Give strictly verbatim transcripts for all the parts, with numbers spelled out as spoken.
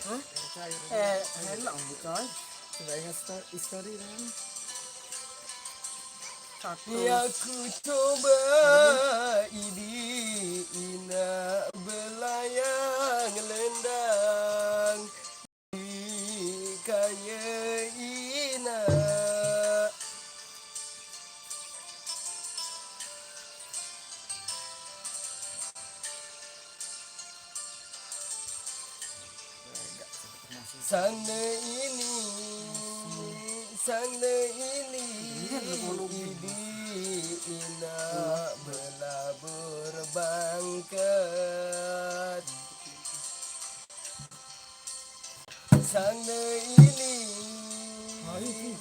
Hah? Eh, enak, Bu, coy. Coba ingat sto-, history kan. Satu. Ya ku coba ini ina belayang lendang di kaya ina. Sang ne ini, sang ne ini, idi ina belabur bangket. Sang ne ini,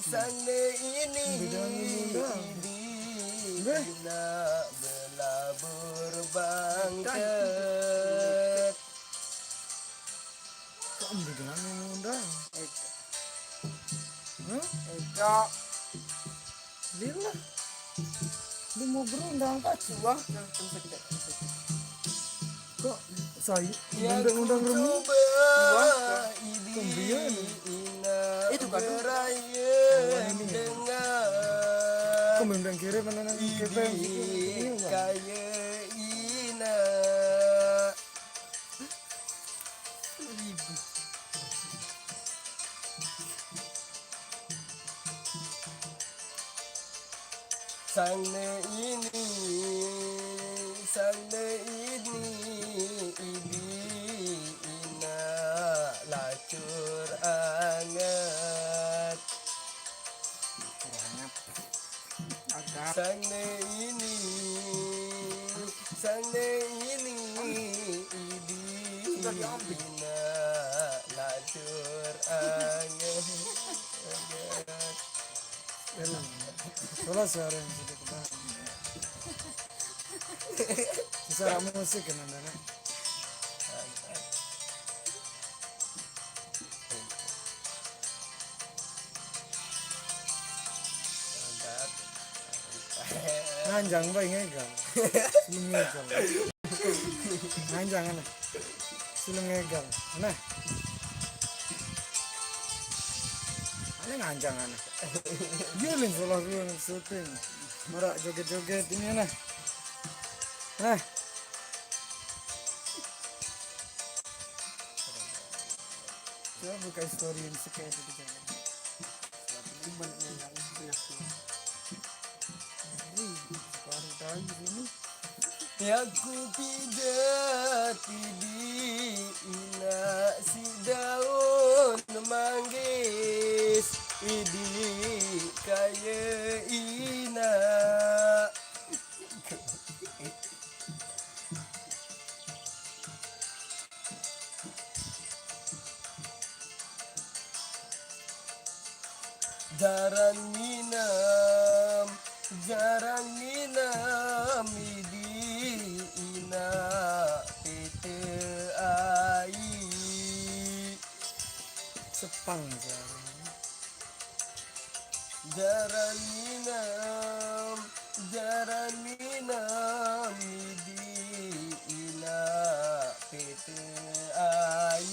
sang ne ini, idi ina belabur bangket. Kok ambil dengan yang ngundang? Hah? Eka. Lila. Dia mau berundang. Apa cuah? Kok saya undang-undang remi? Itu kan. Kok undang kiri mana nang kepeng? Kaya ina. Sang ne ini, sang ne ini, idi ina lacur anget. Sang ne ini, sang ne ini, idi ina lacur anget. Salah suara yang sudah kebahan. Secara musik kan, Nana? Nganjang bae ngegal. Ngegal. Nganjang ana. Sila ngegal. Nah. Ana nganjang ana. Iya, Lin, salah dulu syuting. Merak joget-joget ini, nah. Nah. Coba buka story yang sekali itu, coba. Ini banyak yang nggak ngerti aku. Wih, baru tahu ini. Ya ku pijat di ina si daun manggis, idi kaya ina. Jaran minam, jaran minam, idi ina pete ai. Sepang jaran. Jaran minam, jaran minam, idi ina pete ai.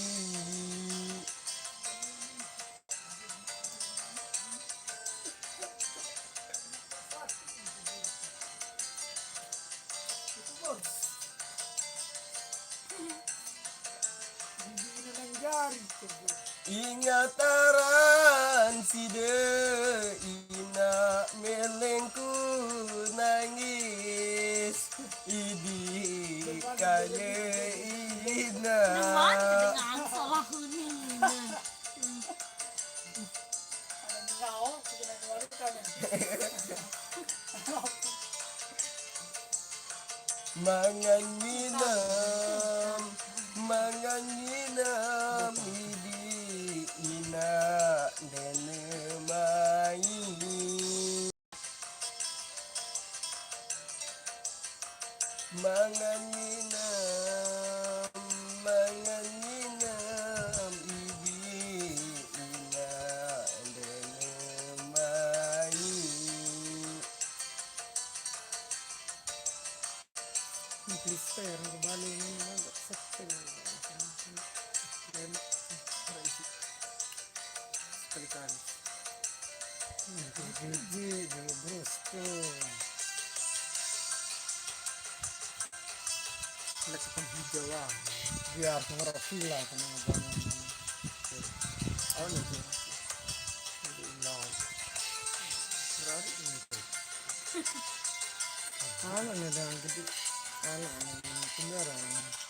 Ingataran sida ina melengku nangis, idi kaya ina. Nah, mana kedengaran salah ni? Mangan minum, mangan minum, idi ina dene mai. Mangan minum, mangan minum, idi ina dene mai. Ini blister, kebalik ini, agak setel. Dan Gigi dulu bros tuh. Nak ketemu hijau lah. Biar ngerok sila tenang abang. Oh, nih tuh. Ini lawan. Berani ini tuh. Anak nih dengan gede. Anak nih, sembarang.